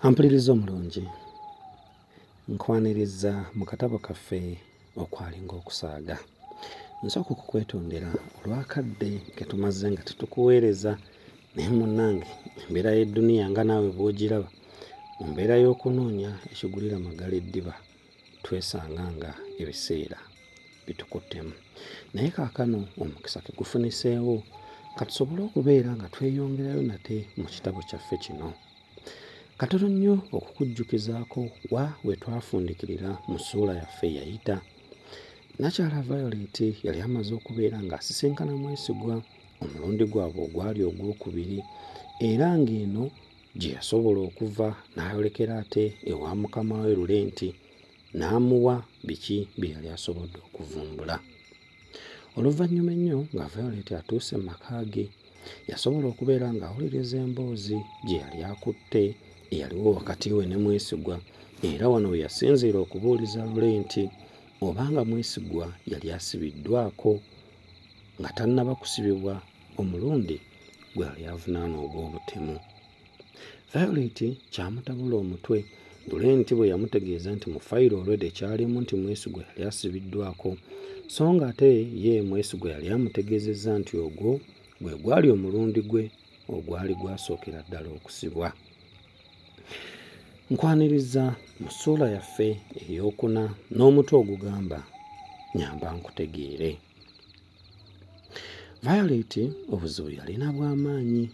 Ampuliriza omulungi, nkwaniriza mu katabo kaffe okwalinga okusaaga. Nsooka okukwetondera olw'akadde ke tumaze nga tetukuweereza naye munnange embeera y'edduniya nga naawe bw'ogiraba mu mbeera y'okunoonya ekigulira magala eddiba twesanga nga ebiseera bitukuttemu. Naye kaakano omukisa ke gufuniseewo ka tusobole okubeera nga tweyongerayo nate mu kitabo kyaffe kino. Katono nnyo okukujjukizaako wa we twafundikirira mu ssuula yaffe eyayita. Nnakyala Violet yali amaze okubeera ng'asisinkana Mwesigwa omulundi gwabwe ogwali ogwokubiri era ng'eno gye yasobola okuva n'ayolekera ate ewa mukama we Lule nti n'amuwa biki bye yali asobodde okuvumbula. Oluvannyuma ennyo nga Violet atuuse mu maka ge, yasobola okubeera ng'awuliriza emboozi gye yali akutte eyaliwo wakati we ne Mwesigwa era wano we yasinziira okubuuliza Lule nti oba nga Mwesigwa yali asibiddwako nga tannaba kusibibwa omulundi gwe yali avunaanwa ogw'obutemu. Violet kyamutabula omutwe Lule bwe yamutegeeza nti mu fayiro olwedda ekyalimu nti Mwesigwa yali asibiddwako so ng'ate ye Mwesigwa yali amutegeezezza nti ogwo gwe gwali omulundi gwe ogwali gwasookera ddala okusibwa. Nkwaniriza mu ssuula yaffe ey'okuna n'omutwe ogugamba Nyamba nkutegeere. Violet obuzibu yalina bwa maanyi.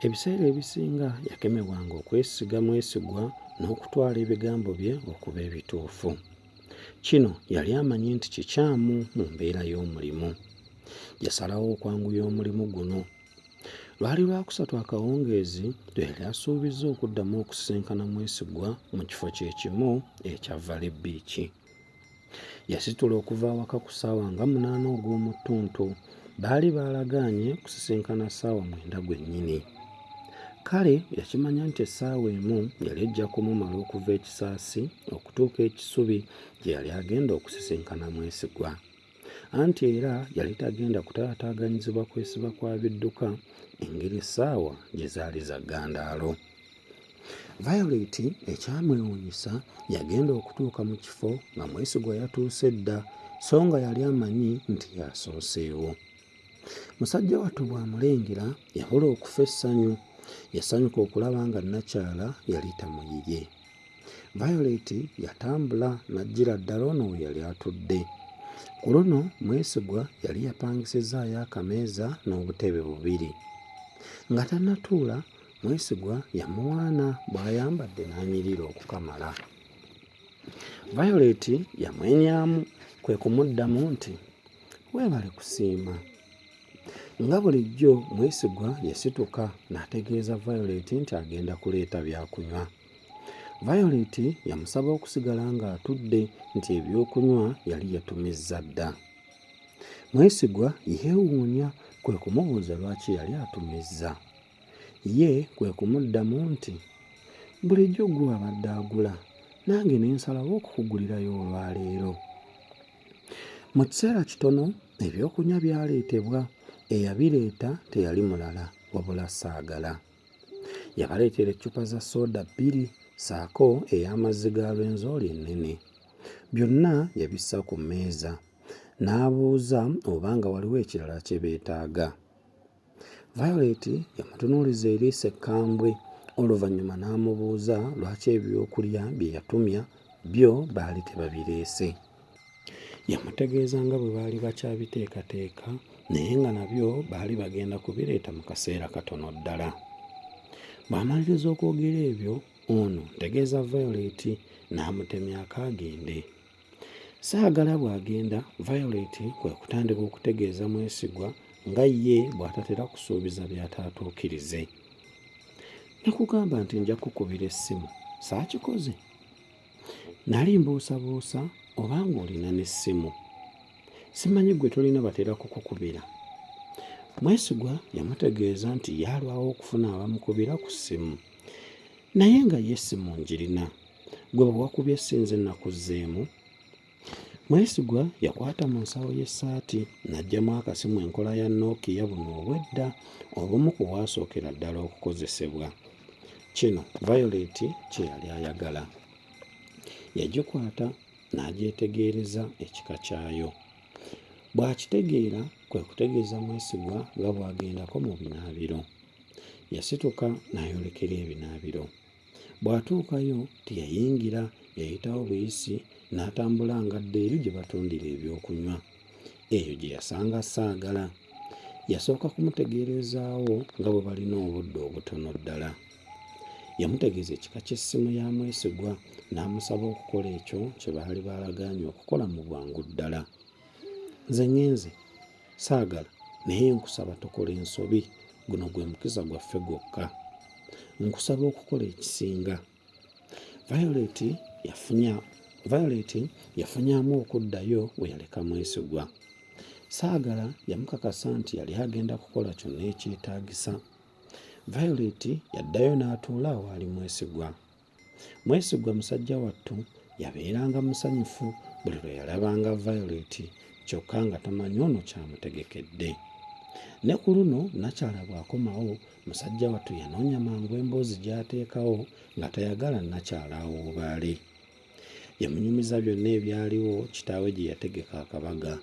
Ebiseera ebisinga yakemebwanga okwesiga Mwesigwa n'okutwala ebigambo bye okuba ebituufu. Kino yali amanyi nti kikyamu mu mbeera y'omulimu. Yasalawo okwanguya omulimu guno. Lwali Lwakusatu akawungeezi lwe yali asuubizza okuddamu okusisinkana Mwesigwa mu kifo kye kimu ekya Valley Beach. Yasitula okuva awaka ku ssaawa nga munaana ogw'omu ttuntu. Baali baalagaanye kusisinkana ssaawa mwenda gwennyini. Kale yakimanya nti essaawa emu yali ejja kumumala okuva e Kisaasi okutuuka e Kisubi gye yali agenda okusisinkana Mwesigwa. Anti era yali tagenda kutaataaganyizibwa kwesiba kwa bidduka engeri essaawa gye zaali za ggandaalo. Violet ekyamwewuunyisa yagenda okutuuka mu kifo nga Mwesigwa yatuuse dda so nga yali amanyi nti y'asooseewo. Musajja wattu bw'amulengera yabula okufa essanyu. Yasanyuka okulaba nga nnakyala yali tamuyiye. Violet yatambula n'ajjira ddala ono we yali atudde. Ku luno Mwesigwa yali yapangisizzaayo akameeza n'obutebe bubiri. Nga tannatuula, Mwesigwa yamuwaana bw'ayambadde n'anyirira okukamala. Violet yamwenyaamu kwe kumuddamu nti, Weebale kusiima. Nga bulijjo Mwesigwa yasituka n'ategeeza Violet nti agenda kuleeta byakunywa. Violet yamusaba okusigala ng'atudde nti ebyokunywa yali yatumizza dda. Mwesigwa yeewuunya kwe kumubuuza lwaki yali atumizza. Ye kwe kumuddamu nti, Bulijjo ggwe abadde agula nange ne nsalawo okukugulirayo olwaleero. Mu kiseera kitono ebyokunywa byaleetebwa, eyabireeta teyali mulala wabula Saagala. Yabaleetera eccupa za sooda bbiri ssaako ey'amazzi ga Rwenzori ennene. Byonna yabissa ku mmeeza n'abuuza oba nga waliwo ekirala kye beetaaga. Violet yamutunuuliza eriiso ekkambwe oluvannyuma n'amubuuza lwaki ebyokulya bye yatumya byo baali tebabireese. Yamutegeeza nga bwe baali bakyabiteekateeka naye nga nabyo baali bagenda kubireeta mu kaseera katono ddala. Bw'amaliriza okwogera ebyo ono ntegeeza Violet n'amutemyako agende. Saagala bw'agenda, Violet kwe kutandika okutegeeza Mwesigwa nga ye bw'atatera kusuubiza by'ataatuukirize. Nakugamba nti nja kukukubira essimu, saakikoze? Nali mbuusabuusa oba ng'olina n'essimu. Simanyi ggwe tolina batera kukukubira? Mwesigwa yamutegeeza nti ye alwawo okufuna abamukubira ku ssimu. Naye nga ye essimu ngirina. Ggwe bwe wakubye si nze nakuzzeemu? Mwesigwa yakwata mu nsawo y'essaati n'aggyamu akasimu enkola ya Nokia buno obw'edda obumu ku bwasookera ddala okukozesebwa. Kino Violet kye yali ayagala. Yagikwata n'agyetegereza ekika kyayo. Bw'akitegeera kwe kutegeeza Mwesigwa nga bw'agendako mu binaabiro. Yasituka n'ayolekera ebinaabiro. Bw'atuukayo teyayingira yayitawo buyisi n'atambula ng'adda eri gye batundira ebyokunywa. Eyo gye yasanga Saagala. Yasooka kumutegeerezaawo nga bwe balina obudde obutono ddala. Yamutegeeza ekika ky'essimu ya Mwesigwa n'amusaba okukola ekyo kye baali balagaanye okukola mu bwangu ddala. Nze ŋŋenze, Saagala naye nkusaba tokola ensobi, guno gwe mukisa gwaffe gwokka. Nkusaba okukola ekisinga. Violet yafunya Violet yafunyamu okuddayo we yaleka Mwesigwa. Saagala yamukakasa nti yali agenda kukola kyonna ekyetaagisa. Violet yaddayo n'atuula awaali Mwesigwa. Mwesigwa musajja wattu yabeeranga musanyufu buli lwe yalabanga Violet kyokka nga tamanyi ono ky'amutegekedde. Ne ku luno nnakyala bw'akomawo musajja wattu yanoonya mangu emboozi gy'ateekawo nga tayagala nnakyala awuubaale. Yamunyumiza byonna ebyaliwo kitaawe gye yategeka akabaga.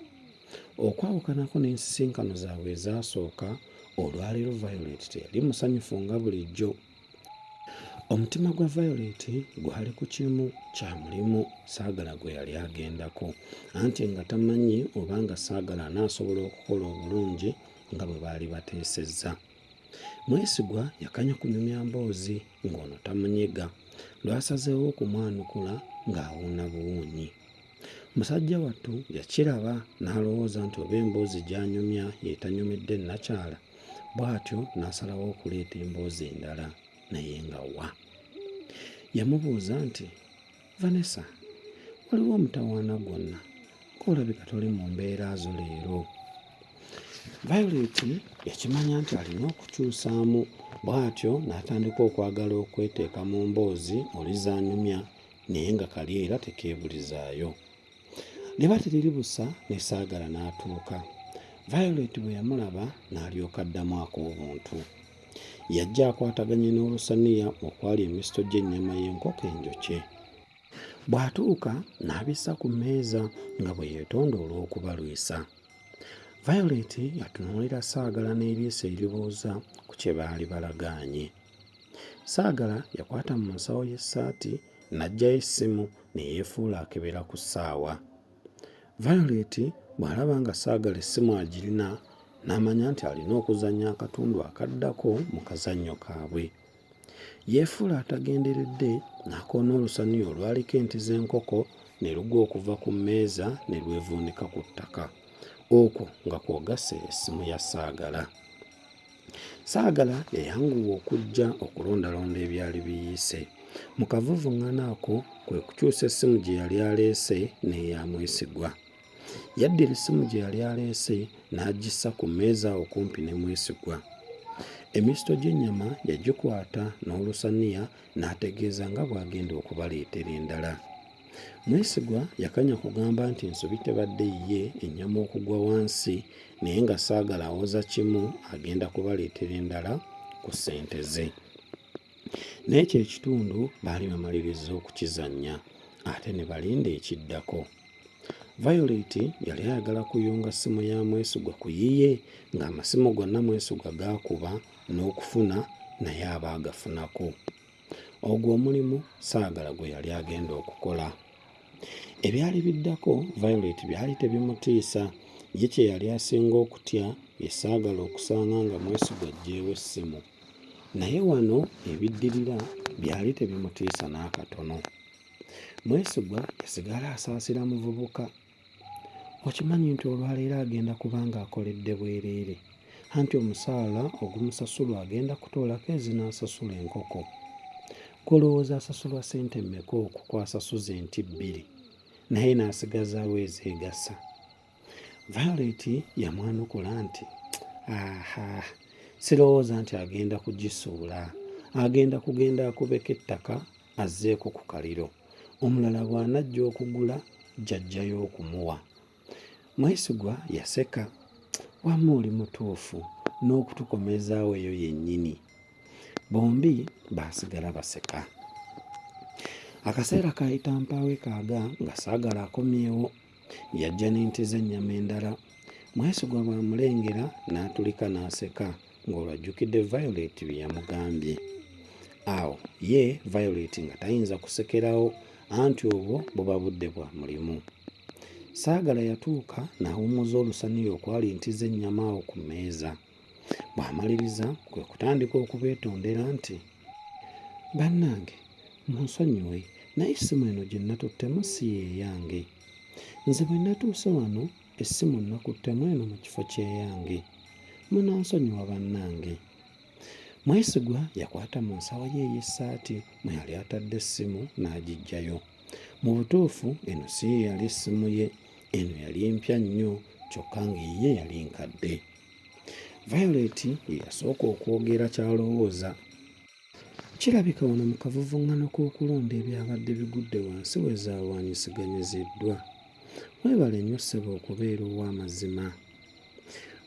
Okwawukanako n'ensisinkano zaabwe ezaasooka, olwaleero Violet teyali musanyufu nga bulijjo. Omutima gwa Violet gwali ku kimu kya mulimu Saagala gwe yali agendako anti nga tamanyi oba nga Saagala anaasobola okukola obulungi nga bwe baali bateesezza. Mwesigwa yakanya kunyumya mboozi ng'ono tamunyega lw'asazeewo okumwanukula ng'awuuna buwuunyi. Musajja wattu yakiraba n'alowooza nti oba emboozi gy'anyumya y'etanyumidde nnakyala bw'atyo n'asalawo okuleeta emboozi endala naye nga wa. Yamubuuza nti, Vanessa, waliwo omutawaana gwonna ng'olabika toli mu mbeera zo leero? Violet yakimanya nti alina okukyusaamu bw'atyo n'atandika okwagala okweteeka mu mboozi oli z'anyumya naye nga kali era tekeebulizaayo. Liba teriri busa ne Saagala n'atuuka. Violet bwe yamulaba n'alyoka addamu ak'obuntu. Yajja akwataganye n'olusaniya okwali emisito gy'ennyama y'enkoko enjokye. Bw'atuuka n'abissa ku mmeeza nga bwe yeetonda olw'okubalwisa. Violet yatunuulira Saagala n'eriiso eribuuza ku kye baali balagaanye. Saagala yakwata mu nsawo y'essaati n'aggyayo essimu ne yeefuula akebera ku ssaawa. Violet bw'alaba nga Saagala essimu agirina n'amanya nti alina okuzannya akatundu akaddako mu kazannyo kaabwe. Yeefuula atagenderedde n'akoona olusaniya olwaliko enti z'enkoko ne lugwa okuva ku mmeeza ne lwevuunika ku ttaka. Okwo nga kw'ogasse essimu ya Saagala. Saagala yayanguwa okujja okulondalonda ebyali biyiise. Mu kavuvuŋŋano ako kwe kukyusa essimu gye yali aleese n'eya Mwesigwa. Yaddira essimu gye yali aleese n'agissa ku mmeeza awo kumpi ne Mwesigwa. Emisito gy'ennyama yagikwata n'olusaniya n'ategeeza nga bw'agenda okubaleetera endala. Mwesigwa yakanya kugamba nti ensobi tebadde yiye ennyama okugwa wansi naye nga Saagala awoza kimu agenda kubaleetera endala ku ssente ze. N'ekyo ekitundu baali bamalirizza okukizannya ate ne balinda ekiddako. Violet yali ayagala kuyunga ssimu ya Mwesigwa ku yiye ng'amasimu gonna Mwesigwa g'akuba n'okufuna naye aba agafunako. Ogwo omulimu Saagala gwe yali agenda okukola. Ebyali biddako Violet byali tebimutiisa. Ye kye yali asinga okutya ye Saagala okusanga nga Mwesigwa aggyeewo essimu. Naye wano ebiddirira byali tebimutiisa n'akatono. Mwesigwa yasigala asaasira muvubuka. Okimanyi nti olwaleero agenda kuba ng'akoledde bwereere anti omusaala ogumusasulwa agenda kutoolako ezinaasasula enkoko. Ggwe olowooza asasulwa ssente mmeka okwo kw'asasuza enti bbiri naye n'asigazaawo ezeegasa? Violet yamwanukula nti, Ahaa, sirowooza nti agenda kugisuula. Agenda kugenda akubeko ettaka azzeeko ku kaliro. Omulala bw'anajja okugula gy'aggyayo okumuwa. Mwesigwa yaseka. Wamma oli mutuufu n'okutukomezaawo eyo yennyini. Bombi baasigala baseka. Akaseera kaayita mpaawekaaga nga Saagala akomyewo. Yajja n'ente z'ennyama endala. Mwesigwa bw'amulengera n'atulika n'aseka ng'olwo ajjukidde Violet bye yamugambye. Awo ye Violet nga tayinza kusekerawo anti obwo buba budde bwa mulimu. Saagala yatuuka n'awummuza olusaniya okwali enti z'ennyama awo ku mmeeza. Bw'amaliriza kwe kutandika okubeetondera nti, Bannange munsonyiwe naye essimu eno gye natuttemu si ye yange. Nze bwe natuuse wano essimu nakuttemu eno mu kifo ky'eyange. Munansonyiwa bannange. Mwesigwa yakwata mu nsawo ye ey'essaati mwe yali atadde essimu n'agiggyayo. Mu butuufu eno si ye yali essimu ye, eno yali mpya nnyo kyokka ng'eyiye yali nkadde. Violet ye yasooka okwogera ky'alowooza. Kirabika wano mu kavuvuŋŋano k'okulonda ebyabadde bigudde wansi we zaalwanyisiganyiziddwa. Weebale nnyo ssebo okubeera ow'amazima.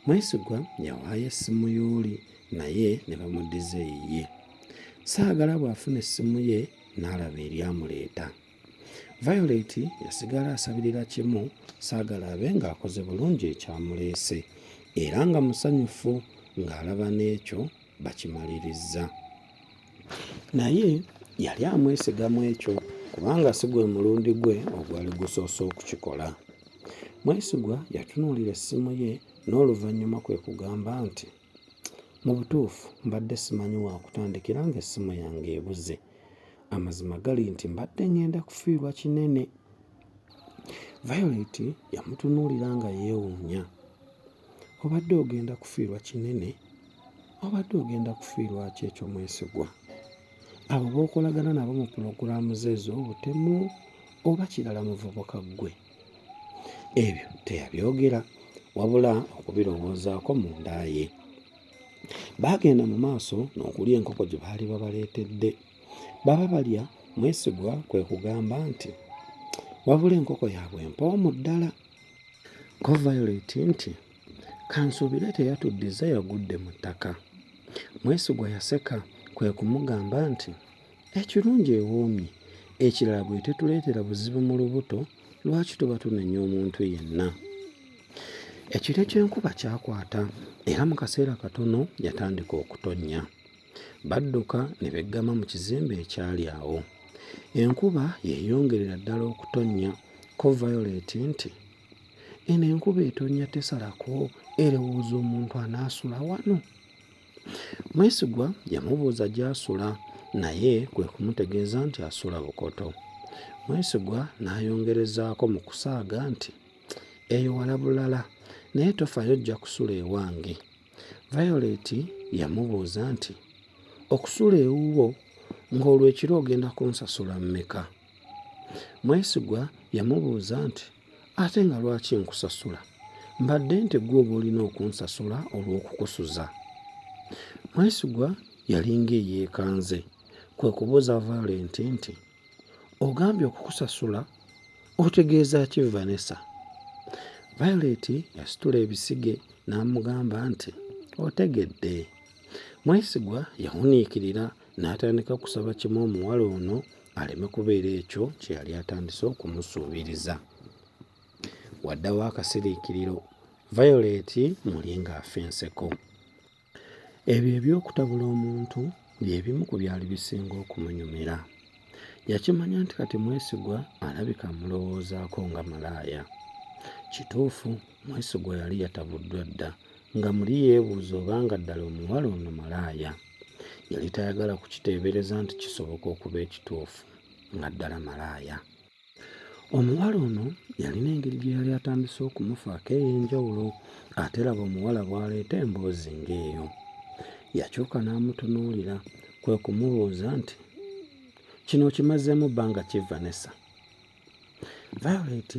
Mwesigwa yawaayo essimu y'oli naye ne bamuddiza eyiye. Ssaagala bw'afuna essimu ye n'alaba eryamuleeta. Violet yasigala asabirira kimu Saagala abe ng'akoze bulungi ekyamuleese era nga musanyufu ng'alaba n'ekyo bakimalirizza. Naye yali amwesiga mu ekyo kubanga si gwe mulundi gwe ogwali gusoose okukikola. Mwesigwa yatunuulira essimu ye n'oluvannyuma kwe kugamba nti, Mu butuufu mbadde simanyi waakutandikira ng'essimu yange ebuze. Amazima gali nti mbadde ng'enda kufiirwa kinene. Violet yamutunuulira nga yeewuunya. Obadde ogenda kufiirwa kinene? Obadde ogenda kufiirwa ki ekyo Mwesigwa? Abo b'okolagana nabo mu pulogulaamu zo ez'obutemu oba kirala muvubuka ggwe? Ebyo teyabyogera wabula okubirowoozaako munda ye. Baagenda mu maaso n'okulya enkoko gye baali babaleetedde. Baba balya, Mwesigwa kwe kugamba nti, Wabula enkoko yaabwe mpoomu ddala. Ko Violet nti, Kansuubire teyatuddizza yagudde mu ttaka. Mwesigwa yaseka kwe kumugamba nti, Ekirungi ewoomye, ekirala bw'etetuleetera buzibu mu lubuto lwaki tuba tunenya omuntu yenna? Ekire ky'enkuba kyakwata era mu kaseera katono yatandika okutonnya. Badduka ne beggama mu kizimbe ekyali awo. Enkuba yeeyongerera ddala okutonnya ko Violet nti, Eno enkuba etonnya tesalako erowooza omuntu anaasula wano? Mwesigwa yamubuuza gy'asula naye kwe kumutegeeza nti asula Bukoto. Mwesigwa n'ayongerezaako mu kusaaga nti, Eyo wala bulala naye tofaayo ojja kusula ewange. Violet yamubuuza nti, Okusula ewuwo ng'olwo ekiro ogenda kunsasula mmeka? Mwesigwa yamubuuza nti, Ate nga lwaki nkusasula? Mbadde nti ggwe oba olina okunsasula olw'okukusuza. Mwesigwa yalinga eyeekanze, kwe kubuuza Violet nti, Ogambye okukusasula? Otegeeza ki Vanessa? Violet yasitula ebisige n'amugamba nti, Otegedde. Mwesigwa yawuniikirira n'atandika kusaba kimu omuwala ono aleme kubeera ekyo kye yali atandise okumusuubiriza. Waddawo akasiriikiriro, Violet muli ng'afa enseko. Ebyo eby'okutabula omuntu bye bimu ku byali bisinga okumunyumira. Yakimanya nti kati Mwesigwa alabika amulowoozaako nga malaaya. Kituufu Mwesigwa yali yatabuddwa dda nga muli yeebuuza obanga ddala omuwala ono malaaya. Yali tayagala kukiteebereza nti kisoboka okuba ekituufu nga ddala malaaya. Omuwala ono yalina engeri gye yali atandise okumufaako ey'enjawulo ate laba omuwala bw'aleeta emboozi ng'eyo. Yakyuka n'amutunuulira kwe kumubuuza nti, Kino okimazeemu bbanga ki Vanessa? Violet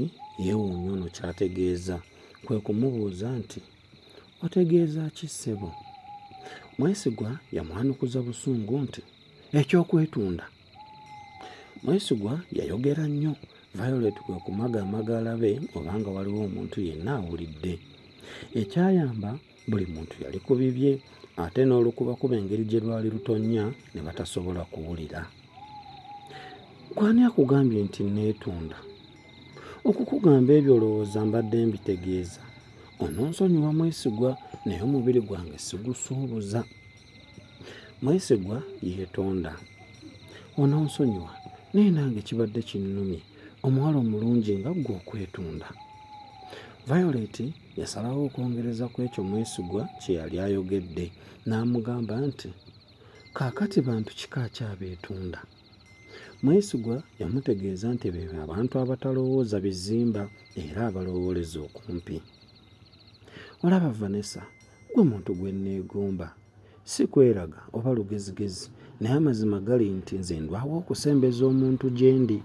yeewuunya ono ky'ategeeza kwe kumubuuza nti, Otegeeza ki ssebo? Mwesigwa yamwanukuza busungu nti, Eky'okwetunda. Mwesigwa yayogera nnyo, Violet kwe kumagamaga alabe oba nga waliwo omuntu yenna awulidde. Ekyayamba Buli muntu yali ku bibye ate n'olukubakuba engeri gye lwali lutonnya ne batasobola kuwulira. Ggwe ani akugambye nti nneetunda? Okukugamba ebyo olowooza mbadde mbitegeeza? Ononsonyiwa Mwesigwa naye omubiri gwange sigusuubuza. Mwesigwa yeetonda. Ononsonyiwa naye nange kibadde kinnumye omuwala omulungi nga ggwe okwetunda. Violet yasalawo okwongereza ku ekyo Mwesigwa kye yali ayogedde n'amugamba nti, Kaakati bantu kika ki abeetunda? Mwesigwa yamutegeeza nti be abantu abatalowooza bizimba era abalowooleza okumpi. Olaba Vanessa, ggwe muntu gwe nneegomba. Si kweraga oba lugezigezi naye amazima gali nti nze ndwawo okusembeza omuntu gyendi.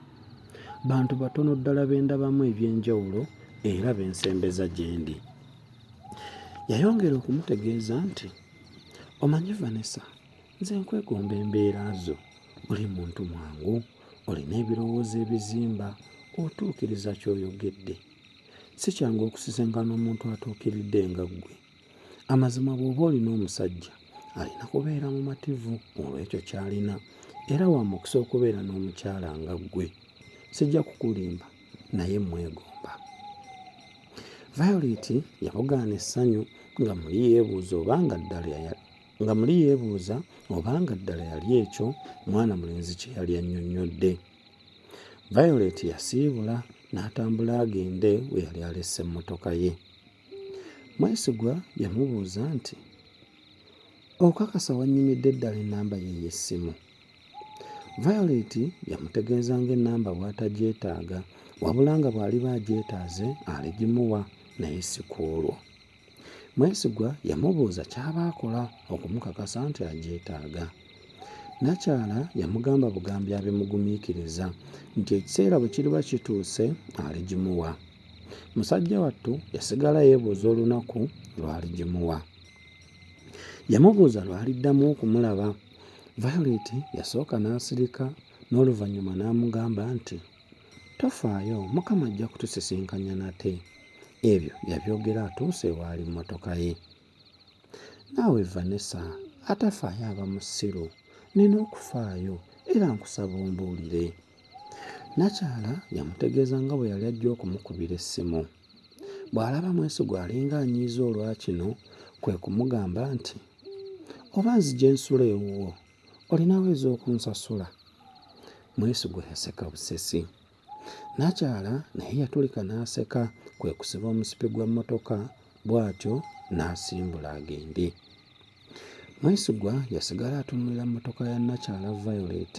Bantu batono ddala be ndabamu eby'enjawulo era be nsembeza gyendi. Yayongera okumutegeeza nti, Omanyi Vanessa, nze nkwegomba embeera zo. Oli muntu mwangu, olina ebirowoozo ebizimba, otuukiriza ky'oyogedde. Si kyangu okusisinkana omuntu atuukiridde nga ggwe. Amazima bw'oba olina omusajja alina kubeera mumativu olw'ekyo ky'alina era wa mukisa okubeera n'omukyala nga ggwe. Sijja kukulimba naye mmwegomba. Violet yabugaana essanyu nga muli yeebuuza oba nga ddala nga muli yeebuuza oba nga ddala yali ekyo mwana mulenzi kye yali annyonnyodde. Violet yasiibula n'atambula agende we yali alesse mmotoka ye. Mwesigwa yamubuuza nti, Okakasa wannyumidde ddala ennamba ye ey'essimu? Violet yamutegeeza ng'ennamba bw'atagyetaaga wabula nga bw'aliba agyetaaze aligimuwa naye si kw'olwo. Mwesigwa yamubuuza ky'aba akola okumukakasa nti agyetaaga. Nakyala yamugamba bugambi abe mugumiikiriza nti ekiseera bwe kiriba kituuse aligimuwa. Musajja wattu yasigala yeebuuza olunaku lw'aligimuwa. Yamubuuza lw'aliddamu okumulaba. Violet yasooka n'asirika n'oluvannyuma n'amugamba nti, Tofaayo, Mukama ajja kutusisinkanya nate. Ebyo yabyogera atuuse ewaali mmotoka ye. Naawe Vanessa, atafaayo aba musiru. Nnina okufaayo era nkusaba ombuulire. Nakyala yamutegeeza nga bwe yali ajja okumukubira essimu. Bw'alaba Mwesigwa alinga anyiize olwa kino kwe kumugamba nti, Oba nzije nsule ewuwo, olinawo ez'okunsasula? Mwesigwa yaseka busesi. Nakyala naye yatulika n'aseka kwe kusiba omusipi gwa mmotoka bw'atyo n'asimbula agende. Mwesigwa yasigala atunuulira mmotoka ya Nakyala Violet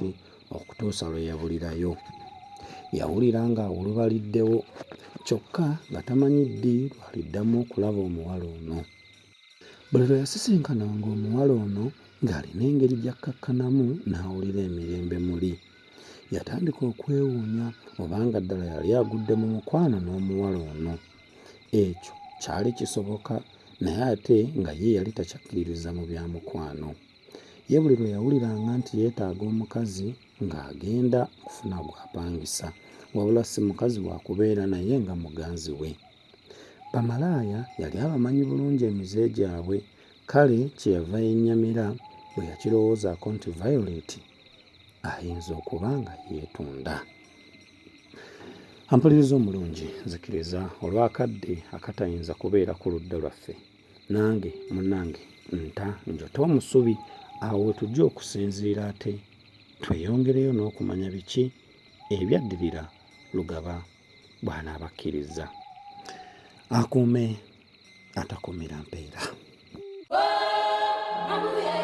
okutuusa lwe yabulirayo. Yawulira ng'awulubaliddewo kyokka nga tamanyi ddi lw'aliddamu okulaba omuwala ono. Buli lwe yasisinkananga omuwala ono ng'alina engeri gy'akkakkanamu n'awulira emirembe muli. Yatandika okwewuunya oba nga ddala yali agudde mu mukwano n'omuwala ono. Ekyo kyali kisoboka naye ate nga ye yali takyakkiririza mu bya mukwano. Ye buli lwe yawuliranga nti yeetaaga omukazi ng'agenda kufuna gw'apangisa wabula si mukazi wa kubeera naye nga muganzi we. Bamalaaya yali abamanyi bulungi emize gyabwe kale kye yava yennyamira bwe yakirowoozaako nti Violet ayinza okuba nga yeetunda. Ampuliriza omulungi, nzikiriza olw'akadde akatayinza kubeera ku ludda lwaffe, nange munnange nta njote omusubi awo we tujja okusinziira ate tweyongereyo n'okumanya biki ebyaddirira Lugaba bw'anaaba akkirizza. Akuume atakuumira mpeera. Oh,